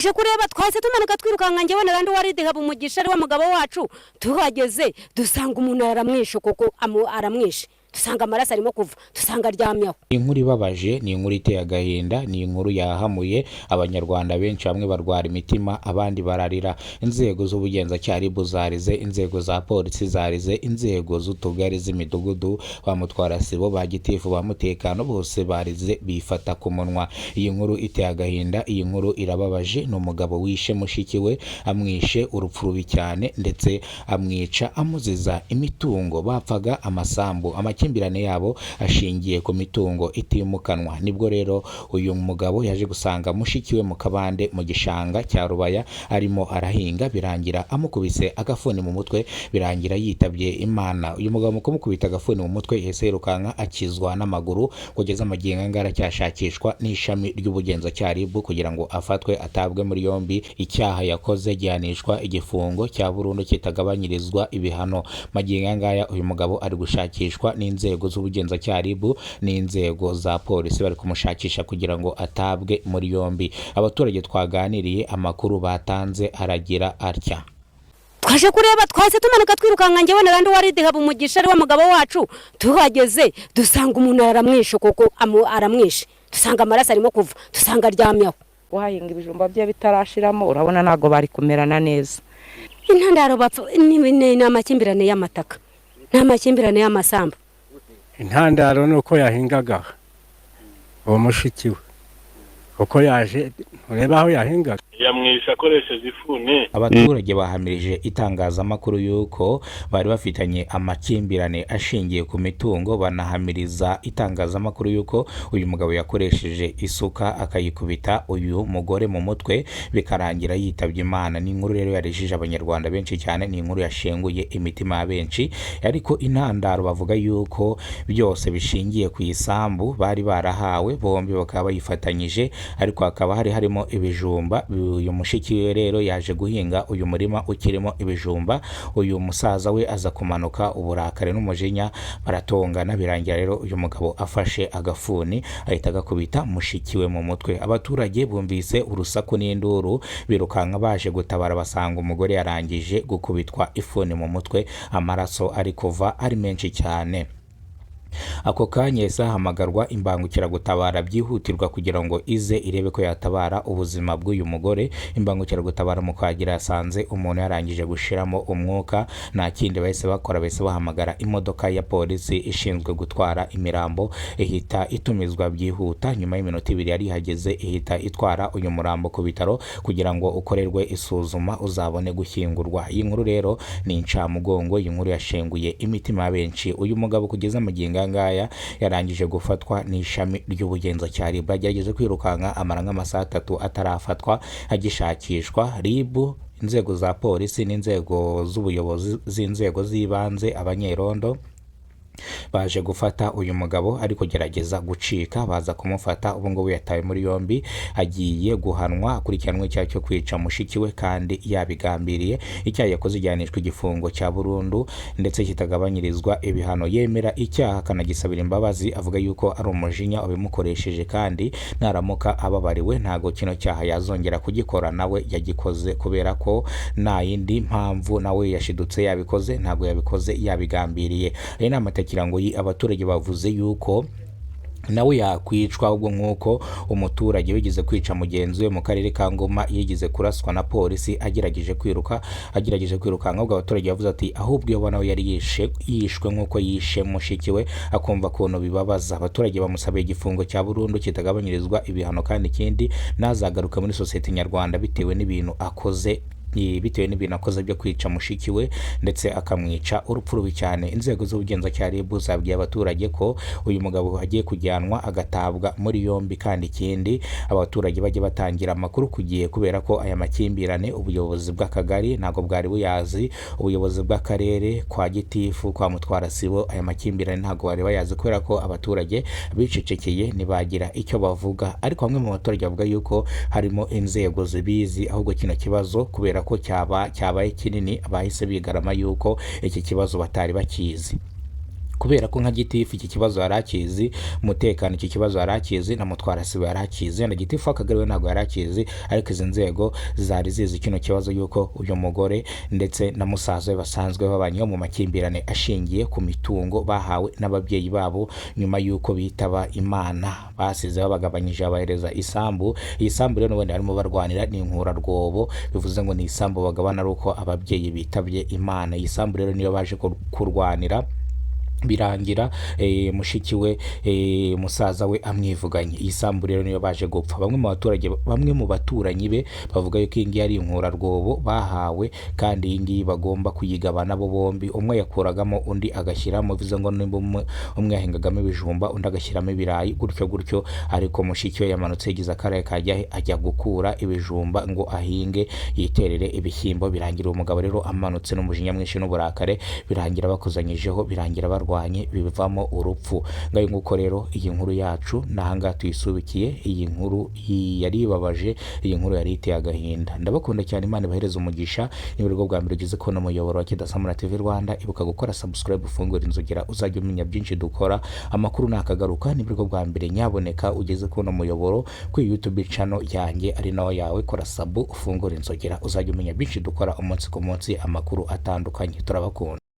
Tuje kureba, twahise tumanuka twirukanka, njyewe na Randi Waridi Habumugisha, ari we mugabo wacu. Tuhageze dusanga umuntu aramwishe koko, aramwishe, dusanga amaraso arimo kuva, dusanga aryamye aho. Inkuru ibabaje, ni inkuru iteye agahinda, ni inkuru yahamuye Abanyarwanda benshi. Bamwe barwara imitima, abandi bararira. Inzego z'ubugenzacyaha, RIB, zarize, inzego za polisi zarize, inzego z'utugari, z'imidugudu, ba mutwarasibo, ba gitifu, ba mutekano, bose barize bifata ku munwa. Iyi nkuru iteye agahinda, iyi nkuru irababaje. Ni umugabo wishe mushiki we, amwishe urupfu rubi cyane, ndetse amwica amuziza imitungo bapfaga, amasambu. Amakimbirane yabo ashingiye ku mitungo itimukanwa. Nibwo rero uyu mugabo yaje gusanga mushiki we mu kabande mu gishanga cya Rubaya arimo arahinga, birangira amukubise agafuni mu mutwe, birangira yitabye Imana. Uyu mugabo mu kumukubita agafuni mu mutwe yahise yirukanka akizwa n'amaguru. Kugeza amagingo aya ngaya aracyashakishwa n'ishami ry'ubugenzacyaha, RIB, kugira ngo afatwe atabwe muri yombi. Icyaha yakoze gihanishwa igifungo cya burundu kitagabanyirizwa ibihano. Magingo aya ngaya uyu mugabo ari gushakishwa n'inzego z'ubugenzacyaha, RIB, n'inzego za polisi, bari kumushakisha kugira ngo atabwe muri yombi. Abaturage twaganiriye, amakuru batanze aragira atya: Twaje kureba, twahise tumanuka twirukanka, njyewe na Randi Waridi Habumugisha, ari we mugabo wacu. Tuhageze dusanga umuntu aramwishe koko, aramwishe, dusanga amaraso arimo kuva, dusanga aryamye aho. Wahinga ibijumba bye bitarashiramo, urabona ntabwo bari kumerana neza. Intandaro bapfa ni amakimbirane y'amataka, ni amakimbirane y'amasambu. Intandaro ni uko yahingaga uwo mushiki we, kuko yaje ureba aho yahingaga. Yamwishe akoresheje ifuni. Abaturage bahamirije itangazamakuru y'uko bari bafitanye amakimbirane ashingiye ku mitungo, banahamiriza itangazamakuru y'uko uyu mugabo yakoresheje isuka akayikubita uyu mugore mu mutwe, bikarangira yitabye Imana. Ni inkuru rero yarijije Abanyarwanda benshi cyane, ni inkuru yashenguye imitima ya benshi. Ariko intandaro bavuga yuko byose bishingiye ku isambu bari barahawe bombi, bakaba bayifatanyije, ariko hakaba hari harimo ibijumba. Uyu mushiki we rero yaje guhinga uyu murima ukirimo ibijumba, uyu musaza we aza kumanuka uburakari n'umujinya, baratongana, birangira rero uyu mugabo afashe agafuni ahita agakubita mushiki we mu mutwe. Abaturage bumvise urusaku n'induru, birukanka baje gutabara, basanga umugore yarangije gukubitwa ifuni mu mutwe, amaraso ari kuva ari menshi cyane. Ako kanya yahise hahamagarwa imbangukiragutabara byihutirwa kugira ngo ize irebe ko yatabara ubuzima bw'uyu mugore. Imbangukiragutabara mu kuhagera yasanze umuntu yarangije gushiramo umwuka. Nta kindi bahise bakora, bahise bahamagara imodoka ya polisi ishinzwe gutwara imirambo, ihita itumizwa byihuta. Nyuma y'iminota 2 yari ihageze, ihita itwara uyu murambo ku bitaro kugira ngo ukorerwe isuzuma, uzabone gushyingurwa. Iyi nkuru rero ni incamugongo, iyi nkuru yashenguye imitima ya benshi. Uyu mugabo kugeza magingo aya ngaya yarangije gufatwa n'ishami ry'ubugenzacyaha, RIB. Yagerageje kwirukanka amara nk'amasaha 3 atarafatwa, agishakishwa. RIB, inzego za polisi n'inzego z'ubuyobozi z'inzego z'ibanze, abanyerondo, baje gufata uyu mugabo ari kugerageza gucika, baza kumufata. Ubu ngubu yatawe muri yombi, agiye guhanwa, akurikiranwe icyaha cyo kwica mushiki we kandi yabigambiriye. Icyaha yakoze gihanishwa igifungo cya burundu ndetse kitagabanyirizwa ibihano. Yemera icyaha akanagisabira imbabazi, avuga yuko ari umujinya wabimukoresheje, kandi naramuka ababariwe ntago kino cyaha yazongera kugikora. Nawe yagikoze kubera ko nta yindi mpamvu, nawe yashidutse yabikoze, ntabwo yabikoze yabigambiriye. Aya ni amatekirango. Abaturage bavuze yuko nawe yakwicwa ahubwo, nk'uko umuturage wigeze kwica mugenzi we mu karere ka Ngoma yigeze kuraswa na polisi agerageje kwiruka, agerageje kwirukanka. Ahubwo abaturage bavuze ati ahubwo iyo nawe yari yishe, yishwe nk'uko yishe mushiki we, akumva ukuntu bibabaza. Abaturage bamusabiye igifungo cya burundu kitagabanyirizwa ibihano, kandi ikindi ntazagaruke muri sosiyete nyarwanda bitewe n'ibintu akoze, bitewe n'ibintu akoze byo kwica mushiki we, ndetse akamwica urupfu rubi cyane. Inzego z'ubugenzacyaha, RIB, zabwiye abaturage ko uyu mugabo agiye kujyanwa agatabwa muri yombi, kandi ikindi abaturage bajye batangira amakuru ku gihe, kubera ko aya makimbirane ubuyobozi bw'akagari ntabwo bwari buyazi, ubuyobozi bw'akarere, kwa gitifu, kwa mutwarasibo, aya makimbirane ntabwo bari bayazi, kubera ko abaturage bicecekeye ntibagira icyo bavuga. Ariko bamwe mu baturage bavuga yuko harimo inzego zibizi, ahubwo kino kibazo kubera ko cyabaye kinini bahise bigarama yuko iki kibazo batari bakizi. Kubera ko nka gitifu iki kibazo yari akizi, umutekano iki kibazo yari akizi, na mutwarasibo yari akizi, na gitifu w'akagari we ntabwo yari akizi, ariko izi nzego zari zizi kino kibazo yuko uyu mugore ndetse na musaza we basanzwe babanye mu makimbirane ashingiye ku mitungo bahawe n'ababyeyi babo nyuma y'uko bitaba Imana. Basize babagabanyije, babahereza isambu. Iyi sambu rero n'ubundi barimo barwanira ni inkurarwobo, bivuze ngo ni isambu bagabana ari uko ababyeyi bitabye Imana. Iyi sambu rero niyo baje kurwanira, birangira mushiki we, musaza we amwivuganye. Iyi sambu rero niyo baje gupfa. Bamwe mu baturage, bamwe mu baturanyi be bavuga yuko iyi ngiyi ari inkurarwobo bahawe, kandi iyi ngiyi bagomba kuyigabana bo bombi. Umwe yakuragamo undi agashyiramo, bivuze ngo nimba umwe yahingagamo ibijumba undi agashyiramo ibirayi, gutyo gutyo. Ariko mushiki we yamanutse yigize akaraye kajya he, ajya gukura ibijumba ngo ahinge yiterere ibishyimbo. Birangira uwo mugabo rero amanutse n'umujinya mwinshi n'uburakare, birangira bakozanyijeho, birangira barwanye, bivamo urupfu. Ngayo nguko rero iyi nkuru yacu ni ahangaha tuyisubikiye. Iyi nkuru yari ibabaje, iyi nkuru yari iteye agahinda. Ndabakunda cyane, Imana ibahereze umugisha. Niba aribwo bwa mbere ugeze kubona umuyoboro wa Kidasamura TV Rwanda, ibuka gukora subscribe, ufungure inzogera, uzajya umenya byinshi dukora, amakuru nakagaruka. Niba aribwo bwa mbere nyaboneka ugeze kubona umuyoboro kuri YouTube channel yanjye ari nawo yawe, kora sub, ufungure inzogera, uzajya umenya byinshi dukora umunsi ku munsi, amakuru atandukanye. Turabakunda.